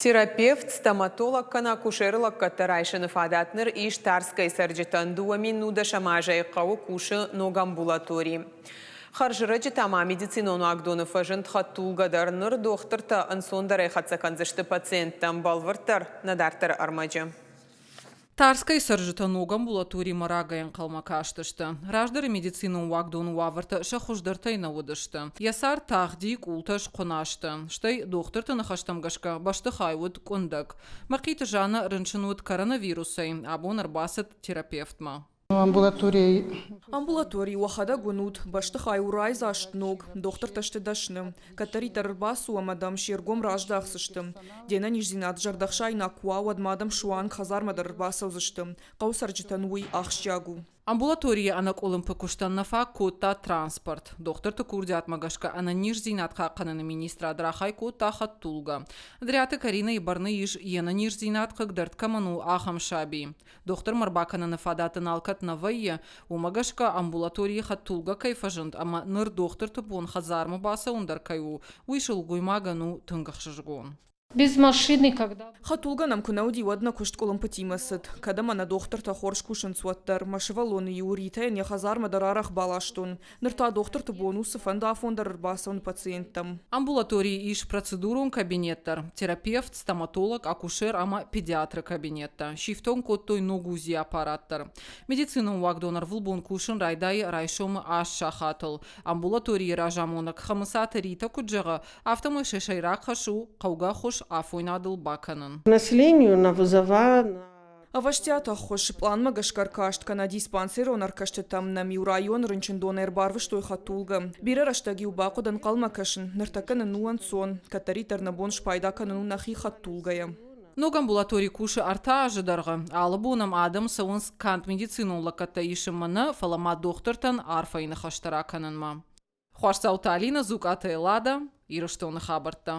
Терапевт, стоматолог кӕнӕ акушеры лӕггӕдтӕ райсыны фадат ныр ис Тарскӕйы цӕрджытӕн. 2019 азӕй хъӕуы кусы ног амбулатори. Хӕрзрӕджы та ма медицинон уагдоны фӕзынд хӕдтулгӕ дӕр. Ныр дохтыртӕ ӕнцондӕрӕй хӕццӕ кӕндзысты пациенттӕм. Бӕлвырддӕр нӕ дарддӕры ӕрмӕджы. Тарскӕйы цӕрджытӕ ног амбулаторимӕ рагӕй ӕнхъӕлмӕ кастысты. Раздӕры медицинон уагдоны уавӕртӕ сӕ хуыздӕртӕй нӕ уыдысты. Йӕ цард тагъди, къултӕ схъуына сты. Стӕй, дохтырты ныхӕстӕм гӕсгӕ, бӕстыхай уыд къуындӕг. Мӕхъиты Жаннӕ рынчын уыд коронавирусӕй, абон ӕрбацыд терапевтмӕ. Амбулаторийы Амбулатори уӕхӕдӕг уынут, бӕстыхай у райдзаст, ног, дохтыртӕ сты дӕсны. Кӕддӕриддӕр ӕрбацу ӕмӕ дӕм се ргом раздахдзысты. Де нӕниздзинад зӕрдӕхсаинаг куы уа, уӕд ма дӕм суанг хӕдзармӕ дӕр ӕрбацӕудзысты. Хъӕуы цӕрджытӕн уый ахсджиаг у. Амбулаторийы ӕнӕкъуылымпы куыстӕн нӕ фаг кодта транспорт. Дохтырты курдиатмӕ гӕсгӕ ӕнӕниздзинад хъахъхъӕныны министрад рахай кодта хӕдтулгӕ. Дриаты Каринӕйы бӕрны ис, йе нӕниздзинад хъыгдӕрд кӕмӕн у, ахӕм саби. Дохтырмӕ ӕрбакӕныны фадат ын алкӕд нӕ вӕййы, уымӕ гӕсгӕ амбулаторийы хӕдтулгӕ кӕй фӕзынд ӕмӕ ныр дохтырты бон хӕдзармӕ бацӕуын дӕр кӕй у, уый сылгоймагӕн у тынг ӕхсызгон. Без машины когда. Хӕдтулгӕ нӕм куы нӕ уыди, уӕд нӕ куыст къуылымпытимӕ цыд. Кӕд ӕмӕ нӕ дохтыртӕ хорз кусынц, уӕддӕр. Мӕ сывӕллоны-иу Ритӕйӕн йӕ хӕдзармӕ дӕр арӕх баластон. Ныр та дохтырты бон у цыфӕнды афон дӕр ӕрбацӕуын пациенттӕм. Амбулаторийы ис процедурон кабинет дӕр, терапевт, стоматолог, акушер ӕмӕ педиатры кабинеттӕ. Сифтонг кодтой ног УЗИ-аппарат дӕр. Медицинон уагдон ӕрвылбон кусын райдайы райсомы аст сахатыл. Амбулаторийы разамонӕг Хӕмыцаты Ритӕ куыд зӕгъы, афтӕмӕй сӕ сӕйраг хӕс у хъӕугӕ ӕххуыс афойнадыл бакӕнын. Населению на вызова Ӕвӕстиат ӕххуыс пъланмӕ гӕсгӕ ӕркаст кӕнӕ диспансерон ӕркӕстытӕм нӕм-иу районы рынчындонӕй ӕрбарвыстой хӕдтулгӕ. Бирӕ рӕстӕг-иу бахъуыд ӕнхъӕлмӕ кӕсын, ныртӕккӕ нын у ӕнцон, кӕддӕриддӕр нӕ бон спайда кӕнын у нӕхи хӕдтулгӕйӕ. Ног амбулатори кусы ӕртӕ азы дӕргъы. Алы бон ӕм адӕм цӕуынц канд медицинон лӕггӕдтӕ исынмӕ нӕ, фӕлӕ ма дохтыртӕн арфӕйы ныхӕстӕ ракӕнынмӕ. Хуасдзауты Алинӕ, Дзукъаты Эллада, Ирыстоны хабӕрттӕ.